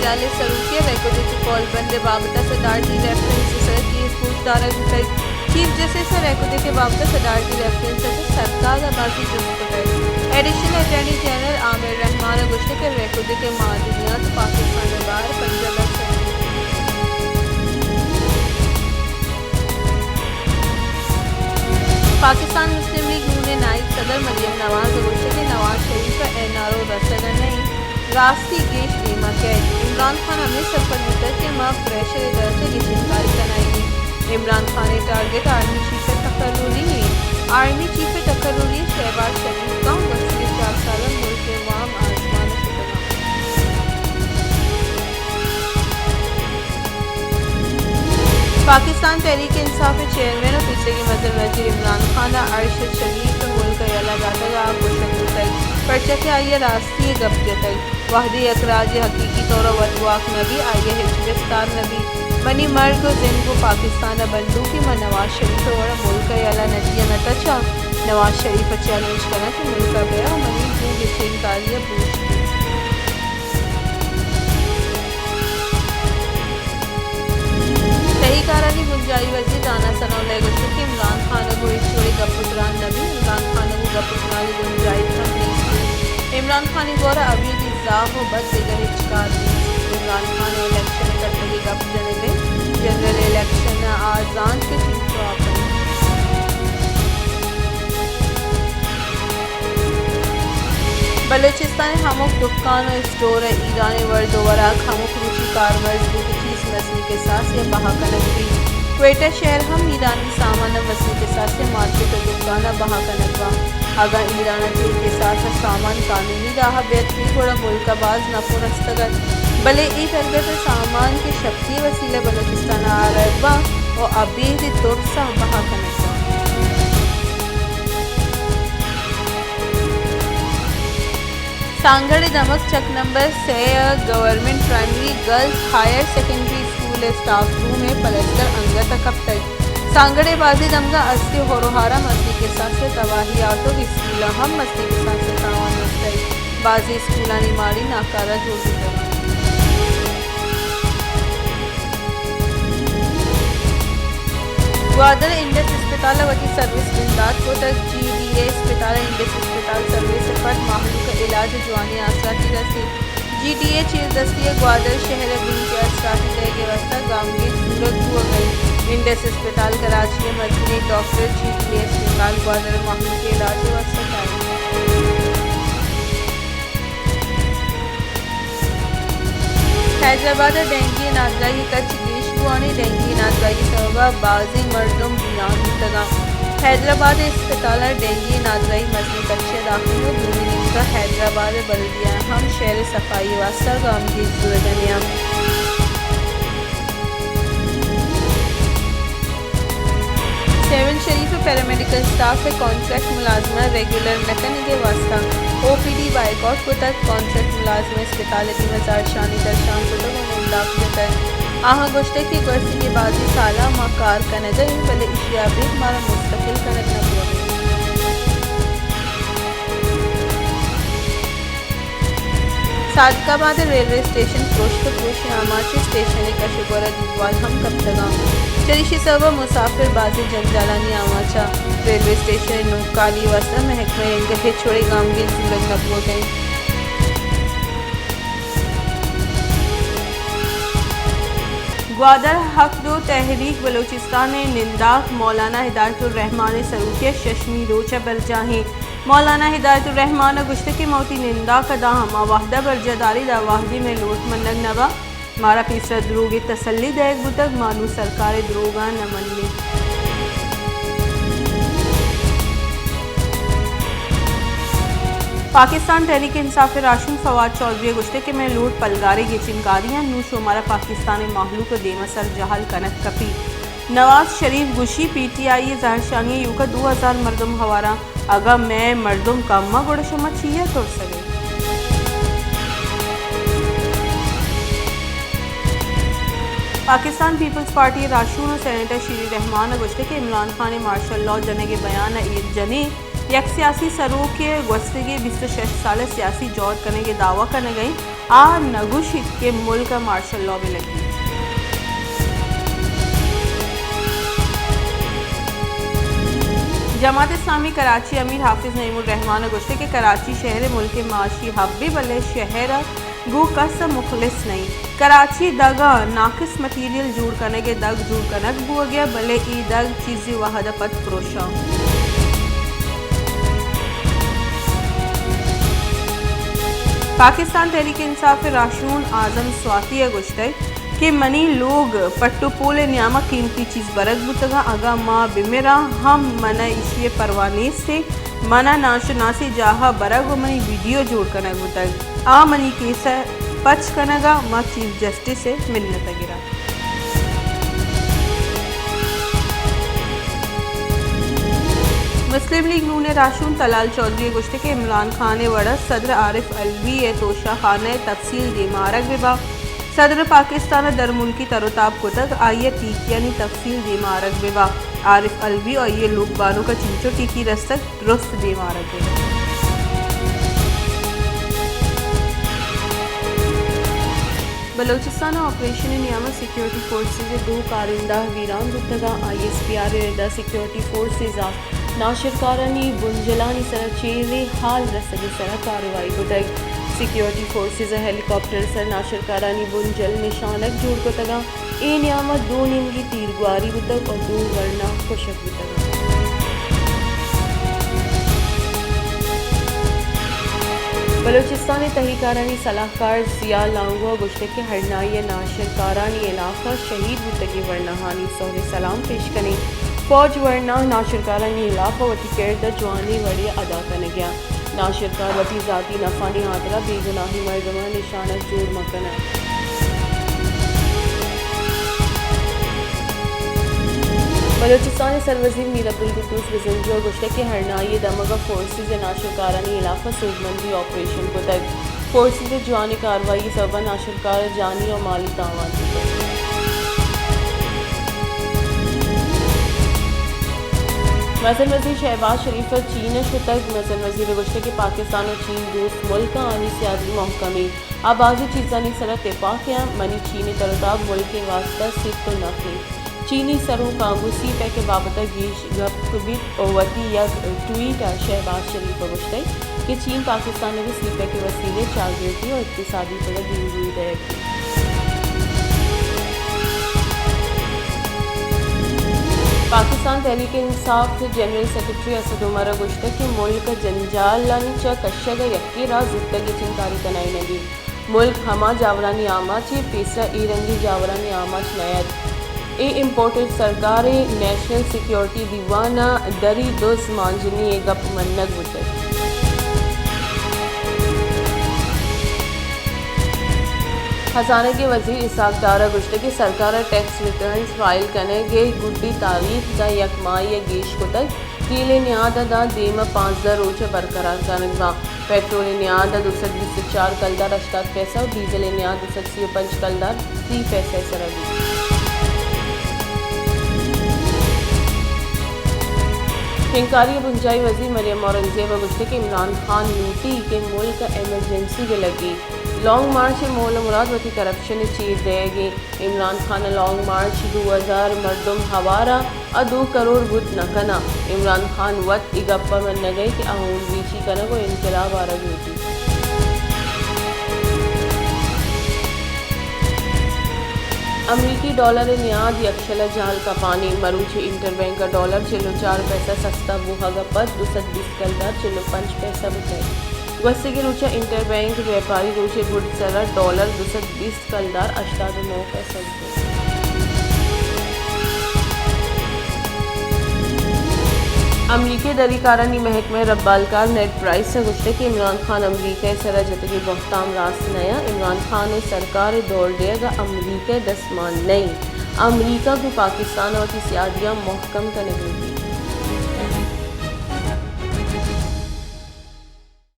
جنرل سروکی ءَ رکودک ءِ کولبند ءِ بابت ءَ صدارتی ریفرنس ءِ سر ءَ کیس گوشدارگ بوتگ۔ چیف جسٹس ءَ رکودک ءِ بابت ءَ صدارتی ریفرنس ءَ چہ سرکار ءَ بازیں جست کتگ۔ ایڈیشنل اٹارنی جنرل عامر رحمان ءَ گوشتگ کہ رکودک ءِ معدنیات پاکستان ءِ بہر پنجاہ درسد پاکستان مسلم لیگ نون ءِ نائب صدر مریم نواز ءَ گوشتگ کہ نواز شریف ءَ این آر او رسگ ءَ نہ انت، راستی گیش دیم ءَ کیت۔ عمران خان ہمے سرپد بوتگ کہ ما پریشر ءِ درچ ءَ گچین کاری کنائینیں۔ عمران خان ءِ ٹارگٹ آرمی چیف ءِ تقرری انت۔ آرمی چیف ءِ تقرری ءَ شہباز شریف کم وسیع ءِ چار سال ءَ ملک ءِ وام آزمان ءَ شتگ انت۔ پاکستان تحریک انصاف ءِ چیئرمین ءُ پیسریگیں مزن وزیر عمران خان ءَ ارشد شریف ءِ ملک ءَ یلہ داتگ ءَ آ گوشگ بوتگ، پرچا کہ آئی ءَ راستی ءِ گپ جتگ۔ وہدے یک راجے حقیقی طور ءَ وت گواک نہ بیت، آئی ءَ ہچ بستار نہ بیت۔ منی مرگ ءُ زند گوں پاکستان ءَ بندوک انت، من نواز شریف ءِ وڑ ءَ ملک ءَ یلہ نہ دیاں، نہ تچاں۔ نواز شریف ءَ چیلنج کناں کہ ملک ءَ بیا ءُ منی گوں گچین کاری ءَ بوشت۔ تہی کارانی بنجاہی وزیر رانا ثناء اللہ ءَ گوشتگ کہ عمران خان ءَ گوں ہچ وڑیں گپ ءُ تران نہ بیت، عمران خان ءَ گوں گپ ءُ ترانی گنجائش ہم نیست انت۔ عمران خان ءِ گور ءَ ابید ءِ زاہ ءُ بد دگہ ہچ کار نیست۔ عمران خان ءَ الیکشن ءِ کٹگ ءِ گپ جنگ ءَ انت، جنرل الیکشن ءَ آ زانت کہ چنچو آپ انت۔ بلوچستان ءِ ہمک دکان ءُ اسٹور ءَ ایران ءِ ورد ءُ وراک ہمک روچی کارمرز بوت، چیز مزنیں کساسے ءَ بہا کنگ بیت۔ کوئٹہ شہر ہم ایرانی سامان ءَ مزنیں کساسے ءَ مارکیٹ ءُ دکان ءَ بہا کنگ باں۔ اگاں ایران ءَ چہ اے کساس ءَ سامان قانونی راہ ءَ بیت کنت، گڑا ملک ءَ باز نپ ءُ رستگ ات، بلے اے درگت ءَ سامان کہ شپتی ءِ وسیلہ ءَ بلوچستان ءَ آرگ باں ءُ ابید ءِ ترس ءَ بہا کنگ باں۔ سانگڑ ءِ دمگ چک نمبر سئے ءِ government primary girls higher secondary school ءِ اسٹاف روم ءِ پلستر انگت ءَ کپتگ۔ سانگڑ ءِ بازیں دمگاں استیں ہور ءُ ہار ءَ مزنیں کساسے ءَ تباہی آرتگ، اسکول ءَ ہم مزنیں کساسے ءَ تاوان رستگ۔ بازیں اسکولانی ماڑی ناکارہ جوڑ بوتگ انت۔ گوادر ءَ انڈس اسپتال ءَ وتی سروس بندات کتگ۔ جی ڈی اے اسپتال ءَ انڈس اسپتال سروس ءَ پد مہلوک ءَ علاج ءُ جوانیں آسراتی رسیت۔ جی ڈی اے ءِ چیردستی ءَ گوادر شہر ءَ بنکی آسراتی دئیگ ءِ واستہ گامگیج زورگ بوگ ءَ انت۔ انڈس اسپتال کراچی ءِ مزنیں ڈاکٹر، جی ڈی اے اسپتال گوادر ءَ مہلوک ءِ علاج ءِ واستہ کاینت۔ حیدرآباد ءَ ڈینگی ءِ نادراہی ءِ کچ گیش بوان ءَ، ڈینگی ءِ نادراہی ءِ سبب ءَ بازیں مردم بیران بوتگ انت۔ حیدرآباد ءِ اسپتال ءَ ڈینگی ءِ نادراہی مزنیں کچ ءَ داخل انت ءُ دومی نیمگ ءَ حیدرآباد ءِ بلدیہ ءَ ہم شہر ءِ صفائی ءِ واستہ گامگیج زورگ ءَ نیاں۔ سیون شریف ءِ پیرامیڈیکل اسٹاف ءِ کانٹریکٹ ملازماں ریگولر نہ کنگ ءِ واستہ او پی ڈی بائیکاٹ کتگ۔ کانٹریکٹ ملازماں اسپتال ءِ دیما زہرشانی درشان کتگ ءُ ننداک جتگ۔ آہاں گوشتگ کہ گوستگیں بازیں سالاں ما کار کنگ ءَ ایں، بلے ایشی ءَ ابید مارا مستقل کنگ نہ بوگ ءَ انت۔ صادق آباد ءِ ریلوے اسٹیشن پروشت ءُ پروشیں آماچ ءَ اسٹیشن ءِ کش ءُ گور ءَ دیوال ہم کپتگ انت۔ چریشی سبب ءَ مسافر بازیں جنجالانی آماچ ءَ۔ ریلوے اسٹیشن ءِ نوکالی ءِ واستہ محکمہ ءِ انگت ہچ وڑیں گامگیج زورگ نہ بوگ ءَ انت۔ گوادر، حق دو تحریک بلوچستان ءِ ننداک مولانا ہدایت الرحمان ءِ سروکی ءَ ششمی روچ ءَ برجاہ ایں۔ مولانا ہدایت الرحمان ءَ گوشتگ کہ ما وتی ننداک ءَ داں ہما وہد ءَ برجاہ داریں، داں وہدے مئے لوٹ منگ نہ باں۔ مارا پیسرا دروگ ءِ تسلی دئیگ بوتگ، ما نوں سرکار ءِ دروگاں نہ منیں۔ پاکستان تحریک انصاف ءِ راہشون فواد چوہدری ءَ گوشتگ کہ مئے لوٹ پلگاریں گچین کاری انت، نوں شمارا پاکستان ءِ مہلوک ءِ دیم ءَ سر جہل کنگ کپیت۔ نواز شریف گوشی، پی ٹی آئی ءِ زہرشانی ءَ ایوک ءَ دو ہزار مردم ہوار انت، اگاں مئے مردم کم انت گڑا شما چیا ترسگ ءَ ات؟ پاکستان پیپلز پارٹی ءِ راہشون ءُ سینیٹر شیری رحمان ءَ گوشتگ کہ عمران خان ءِ مارشل لاء جنگ ءِ بیان ءَ ایر جنیں، یک سیاسی سروکے گوستگیں بیست ءُ شش سال ءَ سیاسی جہد کنگ ءِ دعوی کنگ ءَ انت، آ نہ گوشیت کہ ملک ءَ مارشل لا بہ لگیت۔ جماعت اسلامی کراچی امیر حافظ نعیم الرحمان ءَ گوشتگ کہ کراچی شہر ءِ ملک ءِ معاشی ہب ءِ، بلے شہر ءَ گوں کس ءَ مخلص نہ انت۔ کراچی دگ ءَ ناقص مٹیریل جوڑ کنگ ءِ دگ جوڑ کنگ بوگ ءَ، بلے اے دگ چیزے وہد ءَ پد پروشاں۔ پاکستان تحریک انصاف ءِ راہشون اعظم سواتی ءَ گوشتگ کہ منی لوگ پٹ ءُ پول ءِ نیام ءَ قیمتی چیز برگ بوتگ اَنت، اگاں ما بمراں ہم من ءَ ایشی ءِ پرواہ نیست۔ من ءَ ناشناسیں جاہ ءَ برگ ءُ منی ویڈیو جوڑ کنگ بوتگ۔ آ منی کیس ءَ پچ کنگ ءَ ما چیف جسٹس ءِ منت ءَ گراں۔ مسلم لیگ نون ءِ راہشون طلال چوہدری ءَ گوشتگ کہ عمران خان ءِ وڑ ءَ صدر عارف علوی ءِ توشہ خانہ ءِ تفصیل دیم ءَ آرگ بہ بنت۔ صدر ءَ پاکستان ءَ درملکی تر ءُ تاب کتگ، آئی ءَ ٹیکیانی تفصیل دیم ءَ آرگ بہ بنت۔ عارف علوی ءُ آئی ءِ لوگ بانک ءَ چنچو ٹیکی رستگ، درست دیم ءَ آرگ بہ بنت۔ بلوچستان ءَ آپریشن ءِ نیام ءَ سیکورٹی فورسز ءِ دو کارندہ بیران بوتگ اَنت۔ آئی ایس پی آر ءِ رد ءَ سیکورٹی فورسز ءَ ناشرکارانی بنجلانی سر ءَ چیر ءِ ہال رسگ ءِ سر ءَ کارروائی کتگ۔ سیکورٹی فورسز ءَ ہیلی کاپٹر ءِ سر ءَ ناشرکارانی بنجل نشانگ جوڑ کتگ اَنت۔ اے نیام ءَ دو نیمگی تیرگواری بوتگ ءُ دو ورنا کشگ بوتگ اَنت۔ بلوچستان ءِ تہی کارانی سلاہکار ضیاء لانگو ءَ گوشتگ کہ ہرنائی ءَ ناشرکارانی ہلاف ءَ شہید بوتگیں ورناہانی سہر ءِ سلام پیش کنیں۔ فوج ورنا ناشرکارانی ہلاف ءَ وتی کرد ءَ جوانیں وڑے ءَ ادا کنگ ءَ اَنت۔ ناشرکار وتی ذاتی نفعانی ہاترا بے گناہیں مردماں نشانگ جوڑ مہ کن اَنت۔ بلوچستان ءِ سروزیر میر عبدالقدوس بزنجو ءَ گوشتگ کہ ہرنائی ءِ دمگ ءَ فورسز ءَ ناشرکارانی ہلاف ءَ سوبمندی آپریشن کتگ۔ فورسز ءِ جوانیں کارروائی ءِ سبب ءَ ناشرکار ءِ جانی ءُ مالی تاوان بوتگ۔ مزن وزیر شہباز شریف ءَ چین ءَ شتگ۔ مزن وزیر ءَ گوشتگ کہ پاکستان ءُ چین دوست ملک اَنت، آہانی سیادی مہکم اِنت۔ آ بازیں چیزانی سر ءَ تپاک اَنت، منی چین ءِ تر ءُ تاب ملک ءِ واستہ سیت ءُ نف اِنت۔ چینی سروکاں گوں سی پیک ءِ بابت ءَ گیش گپ بیت ءُ وتی یک ٹویٹ ءَ شہباز شریف ءَ گوشتگ کہ چین پاکستان ءَ گوں سی پیک ءِ وسیلہ ءَ چاگردی ءُ اقتصادی پڑ ءَ دیمروئی دئیگ بیت۔ پاکستان تحریک انصاف ءِ جنرل سیکرٹری اسد عمر ءَ گوشتگ کہ ملک ءِ جنجالانی چہ کشگ ءِ یکیں راہ زوتگیں چنکاری کنائینگ اِنت۔ ملک ہما جاورانی آماچ اِنت، پیسرا اے رنگیں جاورانی آماچ نہ اَت۔ اے امپورٹڈ سرکار ءِ نیشنل سیکورٹی دیوان ءَ دری دز مانجنی ءِ گپ منگ بوتگ۔ خزانگ ءِ وزیر اسحاق ڈار ءَ گوشتگ کہ سرکار ءَ ٹیکس ریٹرنز فائل کنگ ءِ گڈی تاریخ داں یک ماہے ءَ گیش کتگ۔ تیل ءِ نیاد ءَ داں دیم ءَ پانزدہ روچ ءَ برقرار کنگ بنت۔ پیٹرول ءِ نیاد ءَ دو سد بیست ءُ چار کلدار ہشتاد پیسہ ءُ ڈیزل ءِ نیاد دو سد سی ءُ پنچ کلدار سی پیسہ ءِ سرا بیت۔ شنگکاری ءُ بنجاہی وزیر مریم اورنگزیب ءَ گوشتگ کہ عمران خان لوٹیت کہ ملک ءَ ایمرجنسی بہ لگیت۔ لانگ مارچ ءِ مول ءُ مراد وتی کرپشن ءِ چیر دئیگ اِنت۔ عمران خان ءِ لانگ مارچ دو ہزار مردم ہوار اَنت ءُ دو کروڑ بوت نہ کن اَنت۔ عمران خان وت اے گپ ءَ منگ ءَ اِنت کہ آ ہون ریچی کنگ ءُ انقلاب آرگ لوٹیت۔ امریکی ڈالر ءِ نیاد یکشل ءَ جہل کپان اِنت۔ مروچی انٹر بینک ءَ ڈالر چل ءُ چار پیسہ سستا بوہگ ءَ پد دو سد بیست کلدار چل ءُ پنچ پیسہ بوتگ۔ گوستگیں روچ ءَ انٹر بینک بیپاری روچ ءِ گڈ سر ءَ ڈالر دو سد بیست کلدار ہشتاد ءُ نو پیسہ بوتگ۔ امریکی دریکارانی محکمہ ءِ ربالکار نیڈ پرائس ءَ گوشتگ کہ عمران خان امریکہ ءِ سر ءَ جتگیں بہتام راست نہ اَنت۔ عمران خان ءِ سرکار ءِ دور دیگ ءَ امریکہ ءِ دسمال نہ اِنت۔ امریکہ گوں پاکستان ءَ وتی سیادیاں مہکم کنگ لوٹیت۔